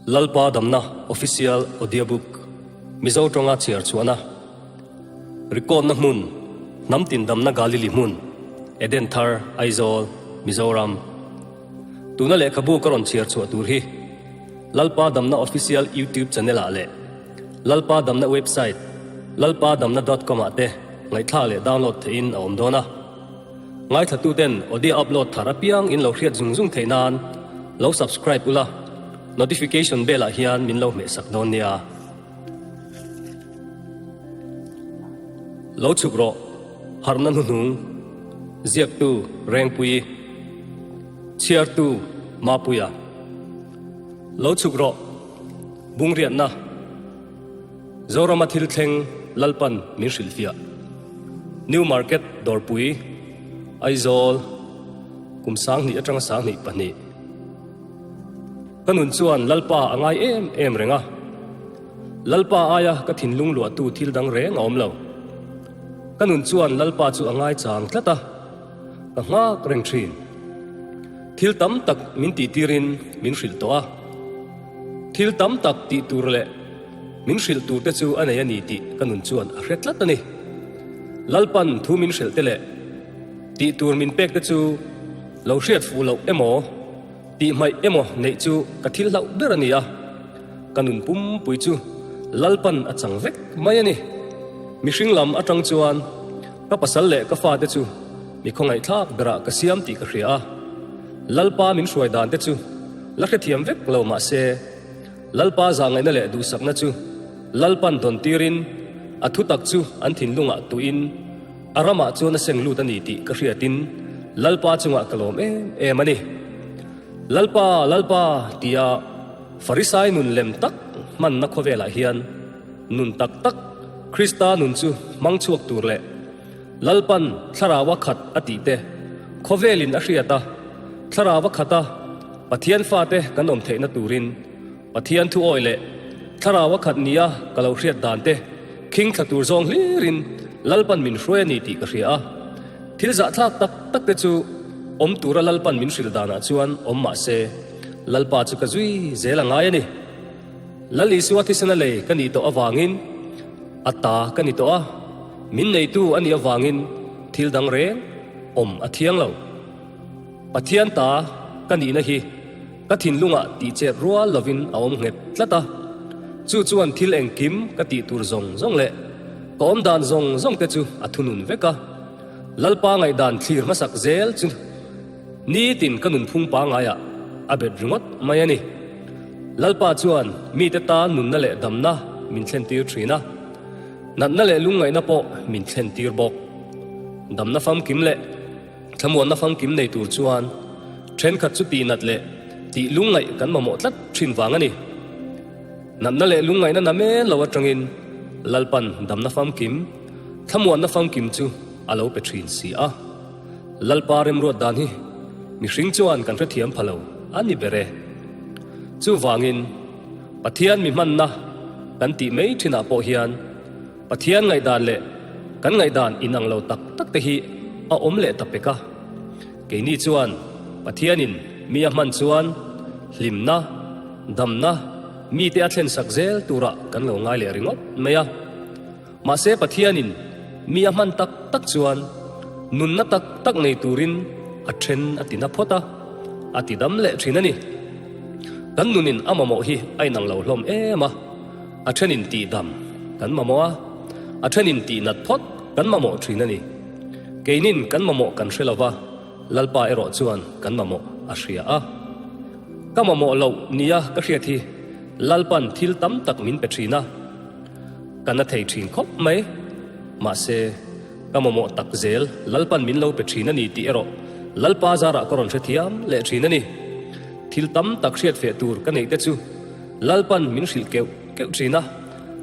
Lalpa Damna Official Audiobook Mizo tawnga chhiar chhuahna Record-na hmun Hnam tin damna Galili hmun Eden Thar Aizawl Mizoram Tuna lehkhabu ka rawn chhiar chhuah tur hi Lalpa Damna Official YouTube channel ah leh Lalpa Damna website lalpadamna dot com ah te ngaihthlak leh download theihin a awm dawn a. Ngaithlatuten audio upload thar apiang in lo hriat zung zung theih nan lo subscribe ula, notification bell ah hian min lo hmeh sak dawn nia. Lo chhuk rawh, harhna hnuhnung, ziaktu Rengpuii, chhiartu Mapuia. Lo chhuk rawh, Bungriatna. Zorama thil thleng Lalpan min hrilhfiah. New Market Dawrpui, Aizawl, kum 2000 atanga 2002. Ka nun chuan Lalpa a ngai em em reng a. Lalpa aia ka thinlung luahtu thil dang reng a awm lo. Ka nun chuan Lalpa chu a ngai chang tlat a, ka nghak reng thin. Thil tam tak min tihtirin min hrilh tawh a. Thil tam tak tih tur leh min hrilh tur te chu a nei a ni tih ka nun chuan a hre tlat a ni. Lalpan thu min hrilh te leh tih tur min pek te chu lo hriat fuh loh emaw, tih hmaih emaw neih chu ka thil hlauh ber a ni a. Ka nun pumpui chu Lalpan a chang vek mai a ni. Mihring lam atang chuan ka pasal leh ka fate chu mi khawngaihthlak berah ka siam tih ka hria a. Lalpa min hruai dan te chu La hrethiam vek lo mah se, Lalpa zahngaihna leh duhsakna chu Lalpan dawn tirin a thutak chu an thinlungah tuin a ramah chuan a seng lut a ni tih ka hriatin Lalpa chungah ka lawm em em a ni. Lalpa, Lalpa tia Farisai nun lem tak hmanna khawvelah hian nun tak tak Krista nun chu hmang chhuak tur leh Lalpan Thlarau a khat a tih te, khawvelin a hriat a, Thlarau a khat a, Pathian fate kan awm theihna turin Pathian thu awih leh Thlarau a khat nia ka lo hriat dan te khing thla tur zawng hlirin Lalpan min hruai a ni tih ka hria a. Thil zahthlak tak tak te chu awm tura Lalpan min hrilh danah chuan awm mah se, Lalpa chu ka zui zel a ngai a ni. Lal Isua thisena lei ka nih tawh avangin a ta ka ni tawh a, min neitu a nih avangin thil dang reng awm a thiang lo. Pathian ta ka nihna hi ka thinlungah tihchet rual lovin a awm nghet tlat a, chu chuan thil engkim ka tih tur zawng zawng leh ka awm dan zawng zawng te chu a thunun vek a. Lalpa ngaihdan thlir hmasak zel chu Nitin ka nunphung pangaiah a bet ringawt mai a ni. Lalpa chuan mite tan nunna leh damna min thlentir thin a, natna leh lungngaihna pawh min thlentir bawk. Damna famkim leh thlamuanna famkim nei tur chuan thenkhat chu tihnat leh tih lungngaih kan mamawh tlat thin vang a ni. Natna leh lungngaihna na men lo atangin Lalpan damna famkim, thlamuanna famkim chu a lo pe thin si a. Lalpa remruat dan hi mihring chuan kan hrethiam pha lo a ni ber e. Chuvangin, Pathian mi hmanna kan tih mai thinah pawh hian Pathian ngaihdan leh kan ngaihdan inang lo tak tak te hi a awm leh ta pek a. Keini chuan Pathianin mi a hman chuan hlimna, damna, mite a thlensak zel turah kan lo ngai leh ringawt mai a. Mahse Pathianin mi a hman tak tak chuan nunna tak tak nei turin a then a ti na phawt a, a ti dam leh thin a ni. Kan nunin a mamawh hi a inang lo hlawm em a, a thenin tih dam kan mamawh a, a thenin tih nat phawt kan mamawh thin a ni. Keinin kan mamawh kan hre lova, Lalpa erawh chuan kan mamawh a hria a. Ka mamawh loh nia ka hriat hi Lalpan thil tam tak min pe thin a. Ka na thei thin khawp mai. Mahse, ka mamawh tak zel Lalpan min lo pe thin a ni tih erawh Lalpa zarah ka rawn hrethiam leh thin a ni. Thil tam tak hriat feh tur ka neih te chu Lalpan min hrilh keuh keuh thin a,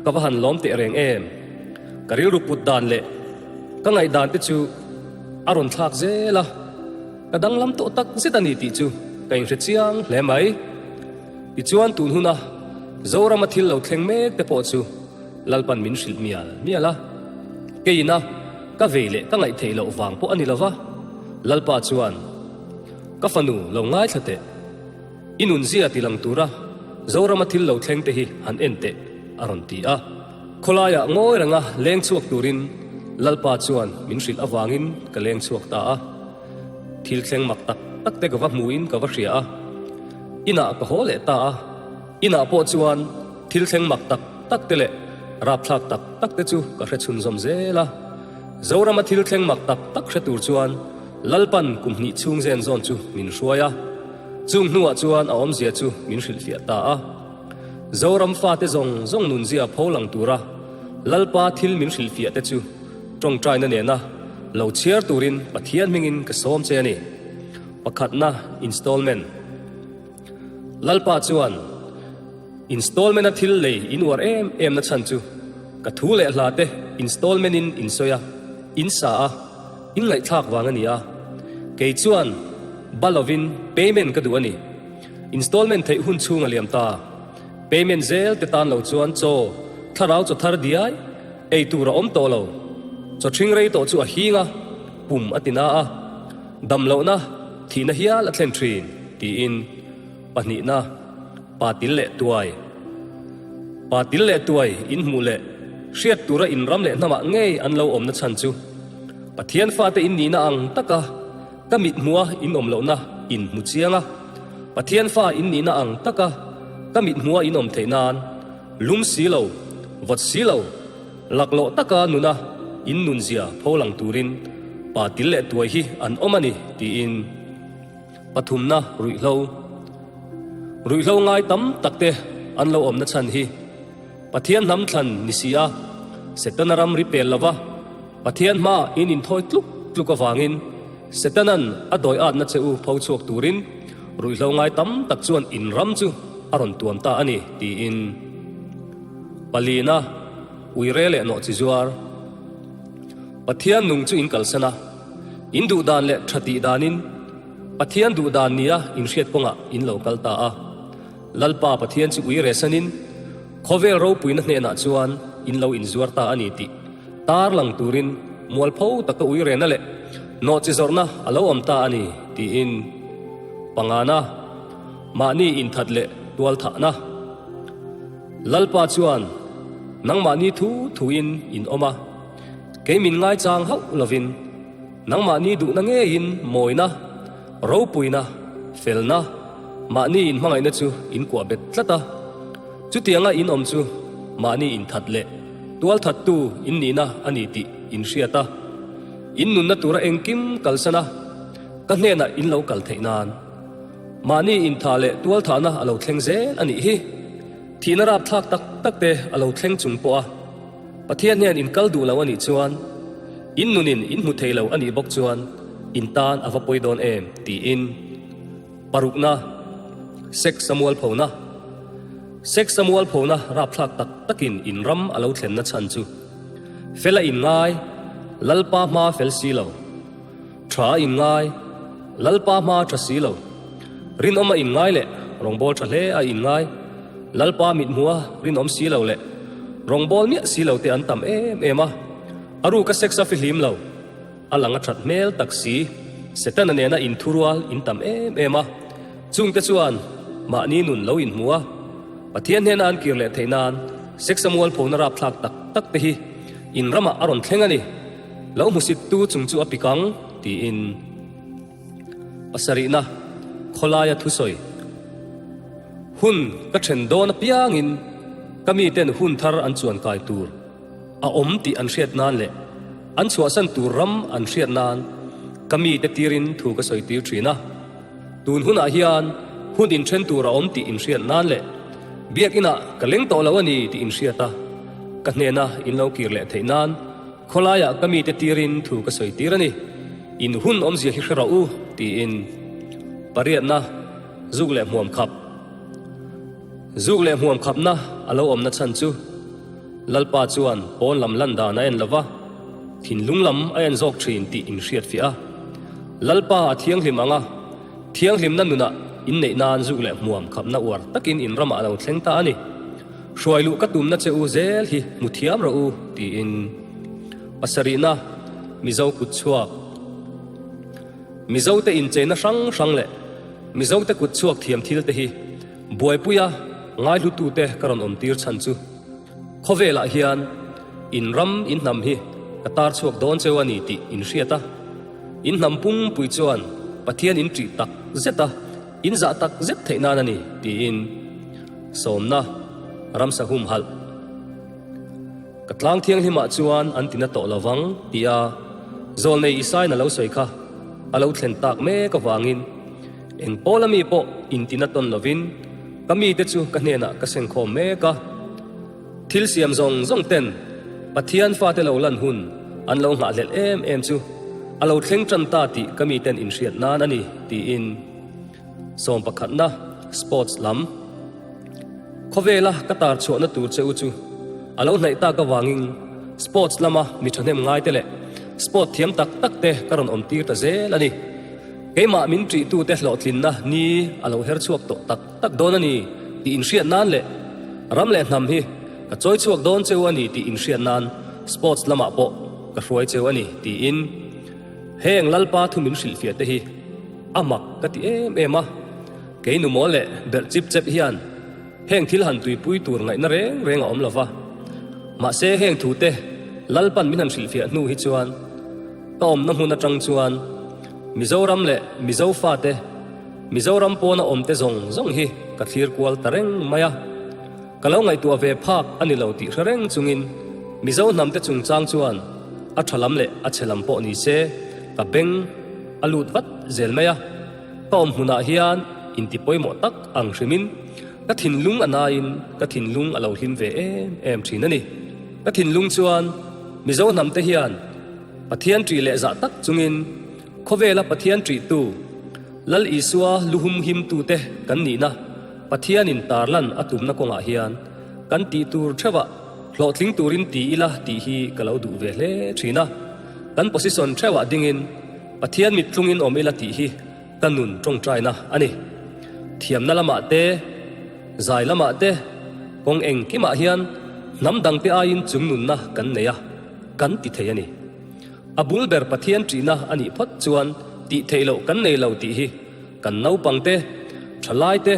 ka va han lawm teh reng em. Ka rilru put dan leh ka ngaihdan te chu a rawn thlak zel a, ka danglam tawh tak zet a ni tih chu ka inhre chiang hle mai. Tichuan tun huna Zorama thil lo thleng mek te pawh chu Lalpan min hrilh mial mial a. Keina ka vei leh ka ngaih theih loh vang pawh a ni lova, Lalpa chuan, Ka fanu lo ngaithla teh, i nunzia ti lang tura. Zorama thil lo thleng te hi han en teh, a rawn ti a. Khawlaiah ngawi renga leng chhuak turin Lalpa chuan min hrilh avangin ka leng chhuak ta a. Thil thleng mak tak tak te ka va hmuin ka va hria a. Inah ka haw leh ta a. Inah pawh chuan thil thleng mak tak tak te leh rapthlak tak tak te chu ka hre chhunzawm zel a. Zorama thil thleng mak tak tak hre tur chuan Lalpan kum hnih chhung zen zawn chu min hruai a. Chung hnuah chuan a awmzia chu min hrilhfiah ta a. Zoram fate zawng zawng nunzia pho lang tura Lalpa thil min hrilhfiah te chu tawngtaina nena lo chhiar turin Pathian hmingin ka sawm che a ni. Pakhatna installment. Lalpa chuan installment-a thil lei in uar em em na chhan chu ka thu leh hla te installment-in in sawi a, in sa a, in ngaihthlak vang a ni a. Kei chuan ba lovin payment ka duh a ni. Installment theih hun chhung a liam ta. Payment zel te tan lo chuan chaw, thlarau chaw thar diai, ei tur a awm tawh lo. Chaw ṭhing rei tawh chu a hing a, pum a ti na a. Dam lohna, thihna hial a thlen ṭhin, tiin pahnihna, pa til leh tuai. Pa til leh tuai in hmuh leh hriat tura in ram leh hnamah ngei an lo awmna chhan chu Pathian fate in nihna ang taka ka mit hmuha in awm lohna in hmu chiang a, Pathian fa in nihna ang taka ka mit hmuha in awm theih nan lum si lo, vawt si lo, Laklawh taka nuna in nunzia pholang turin pa til leh tuai hi an awm a ni tiin pathumna ruihhlo ruihhlo ngai tam takte an lo awmna chhan hi Pathian hnam thlan ni si a, Setana ram ri pel lova Pathian hma in inthawi tluk tluk avangin Setanan a dawi atna che u pho chhuak turin ruihhlo ngai tam tak chuan in ram chu a rawn tuam ta a ni tiin Palina, Uire leh nawh chi zuar. Pathian nung chu in kalsan a, in duh dan leh tha tih danin Pathian duh dan nia in hriat kawngah in lo kal ta a. Lalpa Pathian chu uire sanin khawvel ropuina hnenah chuan in lo inzuar ta a ni tih tar lang turin mualpho taka uirena leh nawh chi zawrhna a lo awm ta a ni tiin pangana mahni inthat leh tualthahna Lalpa chuan, Nangmahni thu thuin in awm a, kei min ngaichang hauh lovin, nangmahni duhna ngeiin mawina, ropuina, felna, mahni inhmangaihna chu in kuah bet tlat a. Chutianga in awm chu mahni inthat leh tualthattu in nihna a ni tih in hriat a, in nunna tura engkim kalsan a, ka hnenah in lo kal theih nan. Mahni inthah leh tualthahna a lo thleng zel a nih hi. Thihna rapthlak tak tak te a lo thleng chung pawh a, Pathian hian in kal duh lo a nih chuan, in nunin in hmu thei lo a nih bawk chuan in tan a va pawi dawn em tiin parukna, Sex a mualphona, Sex a mualphona rapthlak tak takin in ram a lo thlenna chhan chu fel a inngai, Lalpa hma fel si lo. Tha a inngai, Lalpa hma tha si lo. Rinawm a inngai leh rawngbâwl tha hle a inngai, Lalpa mithmuha rinawm si lo leh rawngbâwl miah si lo te an tam em em a. A ruka sex a fihlim lo, a lang a that hmel tak si, Setana nena inthurual in tam em em a. Chungte chuan mahni nun lo inhmu a, Pathian hnena an kir leh theih nan sex a mualphona rapthlak tak tak te hi in ramah a rawn thleng a ni. Lo hmusittu chung chu a pik ang, tiin pasarihna khawlaia thusawi. Hun ka then dawn apiangin ka miten hun thar an chuan kai tur a awm tih an hriat nan leh an chhuahsan tur ram an hriat nan ka mite tirin thu ka sawi tir thin a. Tun hunah hian hun inthen tur a awm tih inhriat nan leh biakinah ka leng tawh lo a ni tih inhriat a, ka hnena in lo kir leh theih nan Khawlaiah ka mite tirin thu ka sawi tir a ni. In hun awmzia hi hre rawh u, tiin pariatna zuk leh hmuam khap. Zuk leh hmuam khapna a lo awmna chhan chu Lalpa chuan pawn lam lan dan a en lo va, thinlung lam a en zawk thin tih in hriat fiah a. Lalpa a thianghlim ang a, thianghlimna nunah inneih nan zuk leh hmuam khapna uar takin in ramah a lo thleng ta a ni. Hruai luh ka tumna che u zel hi hmu thiam rawh u, tiin pasarihna Mizo kut chhuak. Mizote incheina hrang hrang leh Mizote kut chhuak thiam thil te hi buaipuia. ngaihlutute ka rawn awmtir chhan chu khawvelah hian in ram in hnam hi ka tar chhuak dawn cheu a ni tih in hriat a. In hnam pungpui chuan Pathian in ṭih tak zet a, in zah tak zet theih nan a ni, tiin sawmna ramsa humhalh. Ka tlang thianghlimah chuan an tina tawh lo vang, tia Zawlnei Isai'n a lo sawi kha a lo thlen tak mek avangin eng pawla mi pawh intina tawn lovin ka mite chu ka hnenah ka sengkhawm mek a. Thil siam zawng zawng ten Pathian fate lo lan hun an lo nghahhlelh em em chu a lo thleng tan ta tih ka miten inhriat nan a ni, tiin sawmpakhatna sports lam khawvela ka tar chhuahna tur che u chu a lo hnaih tak avangin sports lama mi thahnem ngaite leh sport thiam tak tak te ka rawn awm tir ta zel a ni. Keimah min ṭihtute hlawhtlinna ni a lo her chhuak tawh tak tak dawn a ni tih inhriat nan leh ram leh hnam hi ka chawi chhuak dawn cheu a ni tih inhriat nan sports lamah pawh ka hruai cheu a ni tiin heng Lalpa thu min hrilhfiah te hi a mak ka ti em em a, kei nu mawl leh berh chip chep hian heng thil han tuipui tur ngaihna reng reng a awm lo va, mahse heng thu te Lalpan min han hrilhfiah hnu hi chuan ka awmna hmun atang chuan Mizoram leh Mizo fate Mizoram pawna awmte zawng zawng hi ka thlir kual ta reng mai a. Ka lo ngaihtuah ve phak a ni lo tih hre reng chungin Mizo hnamte chungchang chuan a tha lam leh a chhe lam pawh ni se ka beng a lut vat zel mai a. Ka awm hmunah hian inti pawimawh tak ang hrimin ka thinlung a naiin ka thinlung a lo hlim ve em em thin a ni. Ka thinlung chuan Mizo hnamte hian Pathian ṭih leh zah tak chungin Khawvela Pathian ṭihtu, Lal Isua lu humhimtute kan nihna Pathianin tarlan a tumna kawngah hian kan tih tur theuhah hlawhtling turin ti ila tih hi ka lo duh ve hle thin a. Kan position theuhah dingin Pathian mittlungin awm ila tih hi ka nun tawngtaina a ni. Thiamna lamah te, zai lamah te, kawng engkimah hian hnam dangte aiin chungnunna kan nei a, kan ti thei a ni. A bul ber Pathian ṭihna a nih phawt chuan tih theih loh kan nei lo tih hi kan naupang te, ṭhalai te,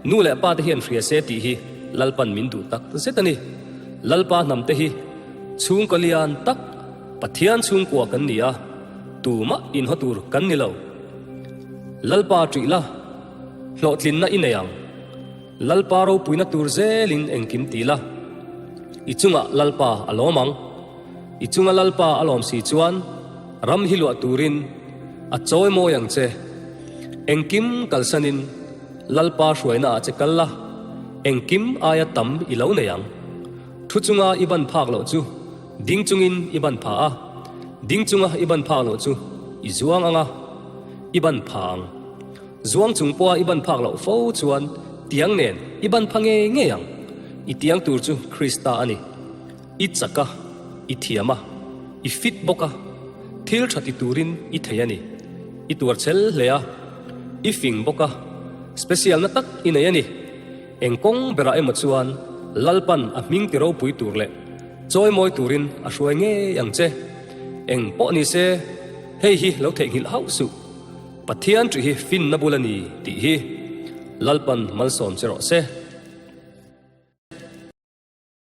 nu leh pa te hian hria se tih hi Lalpan min duh tak zet a ni. Lalpa hnam te hi chhungkaw lian tak Pathian chhungkua kan ni a, tumah inhaw tur kan ni lo. Lalpa ṭih la, hlawhtlinna i nei ang. Lalpa ropuina tur zelin engkim ti la, i chungah Lalpa a lawm ang. I chunga Lalpa a lawm si chuan ram hi luah turin a chawi mawi ang che. Engkim kalsanin Lalpa hruaina ah che kal la, engkim aia tam i lo nei ang. Thu chunga i ban phak loh chu ding chungin i ban pha a, ding chunga i ban phak loh chu i zuang ang a, i ban pha ang. Zuang chung pawha i ban phak loh fo chuan tiang nen i ban pha ngei ngei ang. I tiang tur chu Krista a ni. I chak a, i thiam a, i fit bawk a, thil tha ti turin i thei a ni. I tuar chel hle a, i fing bawk a, special na tak i nei a ni. Eng kawng berah emaw chuan Lalpan a hming ti ropui tur leh chawimawi turin a hruai ngei ang che. Eng pawh ni se, hei hi lo theihnghilh hauh suh. Pathian ṭih hi finna bul a ni tih hi Lalpan malsawm che rawh se.